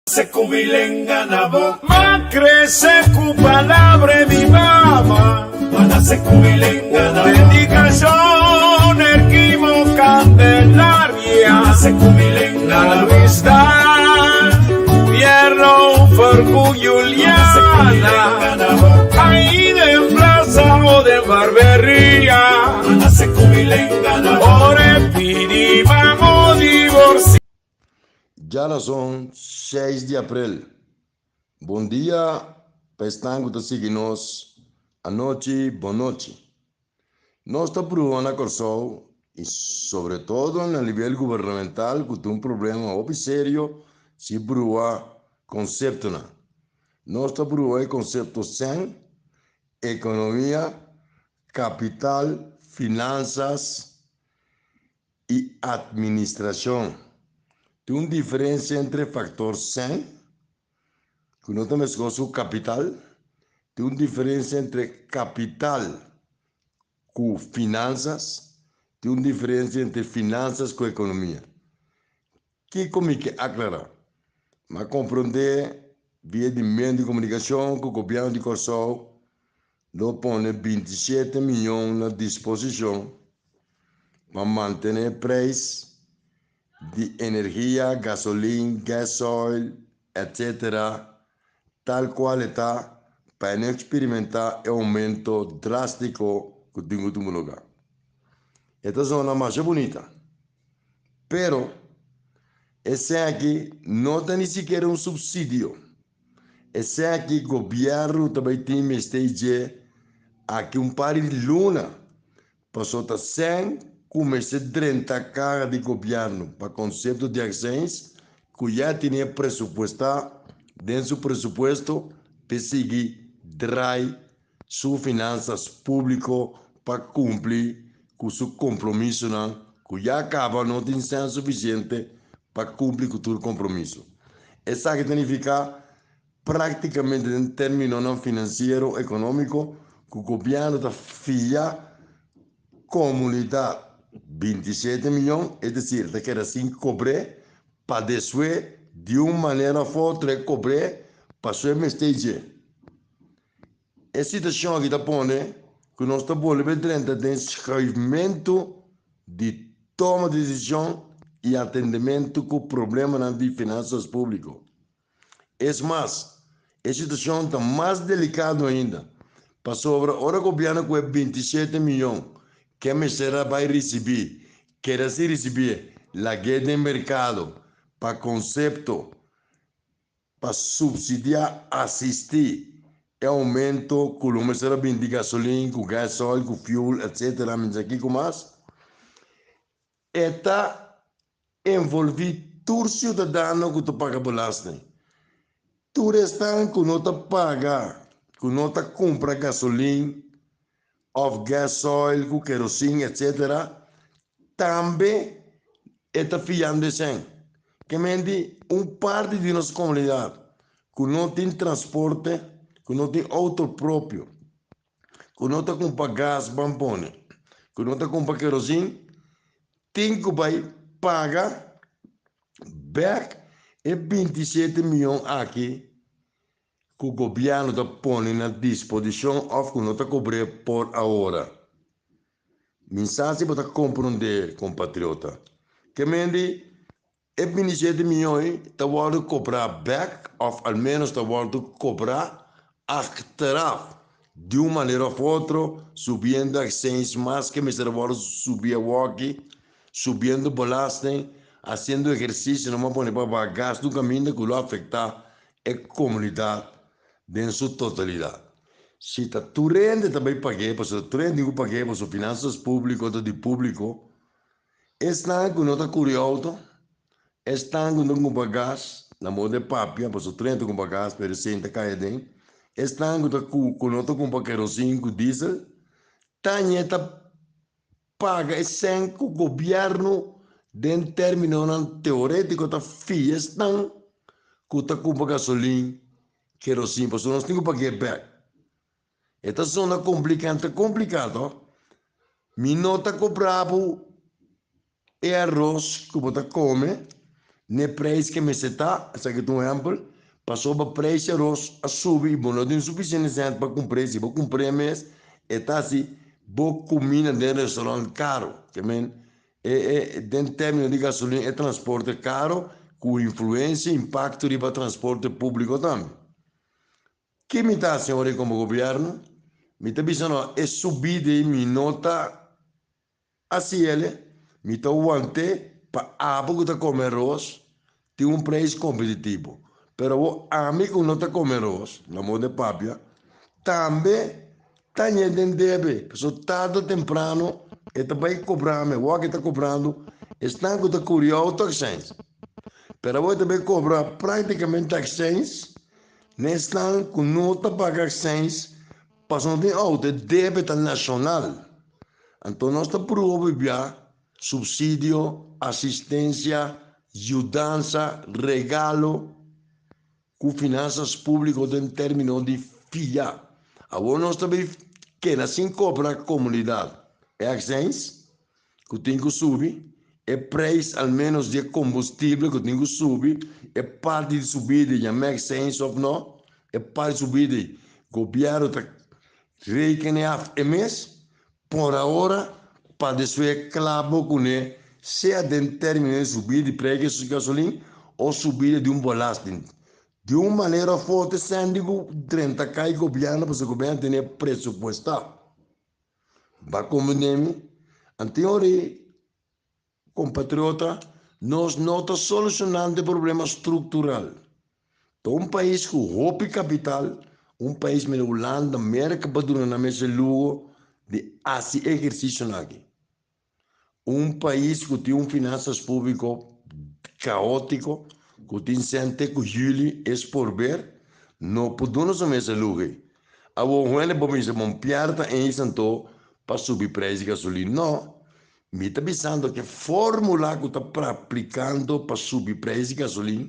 Se ku mi lenga na bo. M'a krese ku palabra e mi mama. M'a nase ku mi lenga na bo. Dedikashon Erquimo Candelaria. M'a nase ku mi lenga na bo. Luis Dan, Pierro Fercu Juliana. Ahí den plaza o den barberia. M'a nase ku mi lenga na bo. Ora e pidi mamo divorcia. Djarason seis di aprel. Bon dia pa esnan ku ta sigui nos anochi bon nochi. Nos ta pruba na Kòrsou i sobre todo na nivel gubernamental ku ta un problema hopi serio si brua konseptonan. Nos ta brua e konsepto sèn, ekonomia, kapital, finansas, i atministrashon. Tin un diferensia entre faktor sèn, ku no ta meskos ku kapital, tin un diferensia entre kapital ku finansas, tin un diferensia entre finansas ku ekonomia. Kiko mi ke aklará? Mi a komprondé via di medio di komunikashon ku gobièrnu di Kòrsou lo pone 27 mion na disposishon pa mantené preis di energia, gasolin, gasoil, etc. Tal kual e ta pa e no eksperimentá e oumento drástiko ku tin ku tuma lugá. E ta zona masha bunita. Pero, esaki no ta ni sikiera un subsidio. Esaki gobièrnu ta bai tin mester dje aki un par di luna, pasobra ta sèn ku mester drenta kaha di gobièrnu pa konsepto di akseins ku ya tene presupuestá den su presupuesto p'e sigui drai su finansas públiko pa kumpli ku su kompromisonan ku ya kaba no tin sèn sufisiente pa kumpli ku tur kompromiso. Esaki ta nifiká práktikamente den términonan finansiero ekonómiko ku gobièrnu ta fia komunidat 27 miyon, es desir ta keda sin kobr'é pa despues di un manera òf otro e kobr'é pasobra e mester dje. E situashon aki ta pone ku nos ta bolbe drenta den schuifmentu di toma desishon i atendementu ku problemanan di finansas públiko. Es mas, e situashon ta mas delikado ainda, pasobra ora gobièrnu ku e 27 miyon ke mester a bai risibí keda sin risibí lag'é den merkado pa konsepto Pa subsidiá asistí e oumento ku lo mester a bini di gasolin, ku gasoil, ku fuel, etc. Mi sa kiko mas. E ta envolví tur siudadano ku ta paga belasting. Tur esnan ku no ta paga, ku no ta kumpra gasolin òf gasoil ku kerosin, etc. Tambe e ta fiando esei. Ke menti un parti di nos komunidat ku no tin transporte, ku no tin outo propio, ku no ta kumpra gas ban pone, ku no ta kumpra kerosin, tin ku bai paga bèk e 27 mion aki ku gobièrnu ta pone na disposishon òf ku no ta kobr'é por awor. Mi sa si bo ta komprondé, kompatriota. Ke mende e 27 mion ei ta wòrdu kobrá bèk òf al ménos ta wòrdu kobrá achteraf di un manera òf otro, subiendo akseins mas ke mester a wòrdu subi awoki, subiendo belasting, hasiendo ehersisio nan pone pa baha gastu kaminda ku lo afektá e komunidat den su totalidat. Si ta tur hende ta bai pag'é, pasobra tur hende tin ku pag'é pasobra finansas públiko ta di públiko, esnan ku no ta kuri outo, esnan ku no ta kumpra gas, na modo di papia, pasobra tur hende ta kumpra gas pero esei ta kai aden, esnan ku ta ku no ta kumpra kerosin ku diesel, ta ñe ta paga e sèn ku gobièrnu den términonan teorétiko ta fia esnan ku ta kumpra gasolin, kerosin, pasobra nos tin ku pag'é bèk. E ta zona komplikante, ta kompliká tòg? Mi no ta kobra bo e aros ku bo ta kome, N'e prijs ke mester ta, esaki ta un ehèmpel, pasobra prijs di aros a subi i bo no tin sufisiente sènt pa kumpr'é, si bo kumpr'é mes e ta hasi bo kuminda den restaurant karo, ke men e e den tèrmino di gasolin e transporte karo ku influensia, impakto riba transporte públiko tambe. Ke mi ta hasi ora komo gobièrnu? Mi ta bisa no e subida ei mi no ta Asi el, mi ta want'é pa abo ku ta kome aros tin un preis kompetitivo. Pero awor ami ku no ta kome aros, na modo di papia, tambe ta ñe den debe, pasobra tarde o temprano e ta bai kobra mi. Awor ke ta kobrando esnan ku ta kuri outo akseins. Pero awor e ta bai kobra praktikamente akseins na esnan ku no ta paga akseins pasobra no tin outo. E debe ta nashonal. Anto nos ta pruba bibia subsidio, asistencia, yudansa, regalo cu finanzas publico den termino di fia. Awor nos ta bay keda sin cobra comunidad e accijns cu tin cu subi, e prijs al menos di e combustible cu tin cu subi, e parti di subida yama accijns of no, e parti di subida gobierno ta Rekene af e mes, por ahora, pa despues kla bo kuné, sea den término di subida di preis di gasolin o subida di un belasting. Di un manera òf otro esei di ku drenta kai gobièrnu pasobra gobièrnu tene presupuestá. Bo a komprendé mi? Anteori Compatriota, nos no ta solucionando e problema structural. Ta un pais cu hopi capital, un pais mira Hulanda, Merca pa duna nan mes e luho di haci ehercicionan aki. Un pais cu tin un finanzas publico caotico, cu tin cen te cu juli es por ber, no por duna su mes e luho ey. Awor, hende por bisa, bon pier ta eens anto pa subi prijs di gasolin. No, Mi ta bisando ke formula ku ta aplikando pa subi preis di gasolin,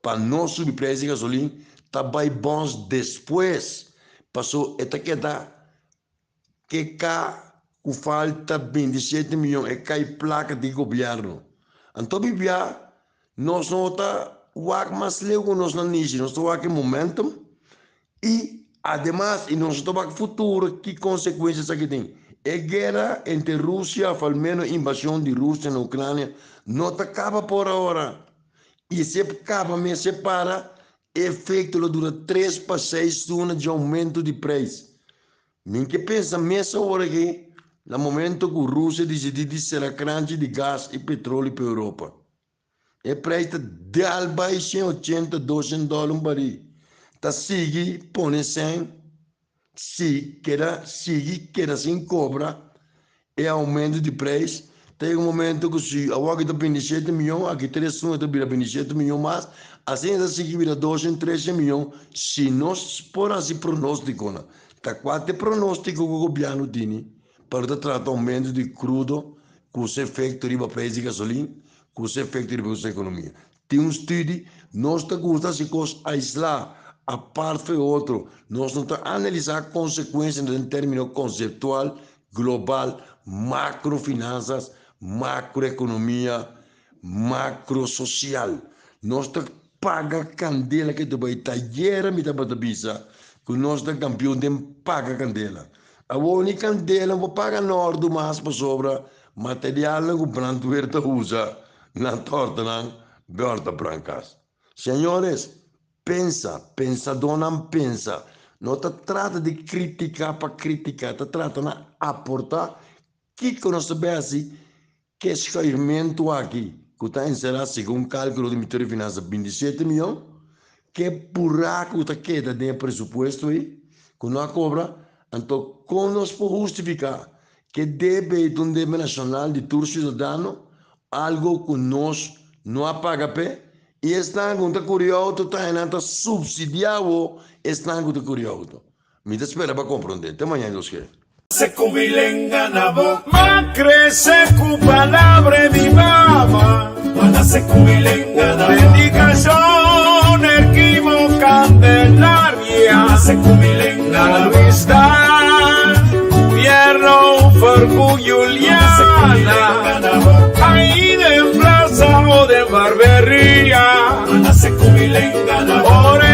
pa no subi preis di gasolin, ta bai bons despues, paso e ta keda ke ka ku falta 27 miyon e kai plaka di gobierno. Anto bibia nos no ta wak mas leu ku nos na nishi, nos ta wak e momentum I ademas i nos ta wak futuro ki konsekuensia esaki tin. E guera entre Rusia of al meno invasion di Rusia na Ucrania no ta kaba por ahora. I si e kaba mes e para, e efekto lo dura tres pa seis luna di oumento di preis. Mi ke pensa mes awor aki na momento ku Rusia disidí di sera kranchi di gas i petrolio pa Europa. E prijs ta dal bai 180, 200 dòler un barí. Ta sigui pone sèn, si keda sigui keda sin kobra e oumento di prijs. Ta yega un momento ku si awor aki ta 27 miyon, aki tres luna ta bira 27 miyon mas, asina ta sigui bira 200, 300 miyon si nos por hasi pronóstikonan. Ta kua ta e pronóstiko ku gobièrnu tini pa lo ta trata oumento di krudo ku su efekto riba prijs di gasolin, ku su efekto riba nos ekonomia. Tin un studi, nos ta gusta hasi kos aislá, apart for e otro. Nos no ta analisá konsekuensianan den término konseptual, global, makrofinansas, makroekonomia, makrososial. Nos ta paga kandela ke ta bai tayera mi tabata bisa ku nos ta kampion den paga kandela. Awor ni kandela no por paga nòrdu mas pasobra materialnan ku brandweer ta usa na tòrtanan bòrta brankas. Señores, pensa, pensadónan pensa. No ta trata di kritiká pa kritiká, ta trata na aportá kiko nos ta bai hasi Ke schuifmentu aki, ku ta enserá segun kálkulo di Ministerio di Finansa 27 mion, ke buraku ku ta keda den e presupuesto ei ku no a kobra, anto kon nos por hustifiká ke debe ei ta un debe nashonal di tur siudadano, algu ku nos no a paga p'e, i esnan ku no ta kuri outo ta nan ta supsidiá awor esnan ku ta kuri outo. Mi ta spera pa komprondé. Te mañana Dios kere. Se ku mi lenga na bo. M'a krese ku palabra di mama. M'a nase ku mi lenga na bo. Dedikashon Erquimo Candelaria. M'a nase ku mi lenga na bo. Luis Dan Pierro Fergu Juliana. Ahí den plaza o den barberia. Ora.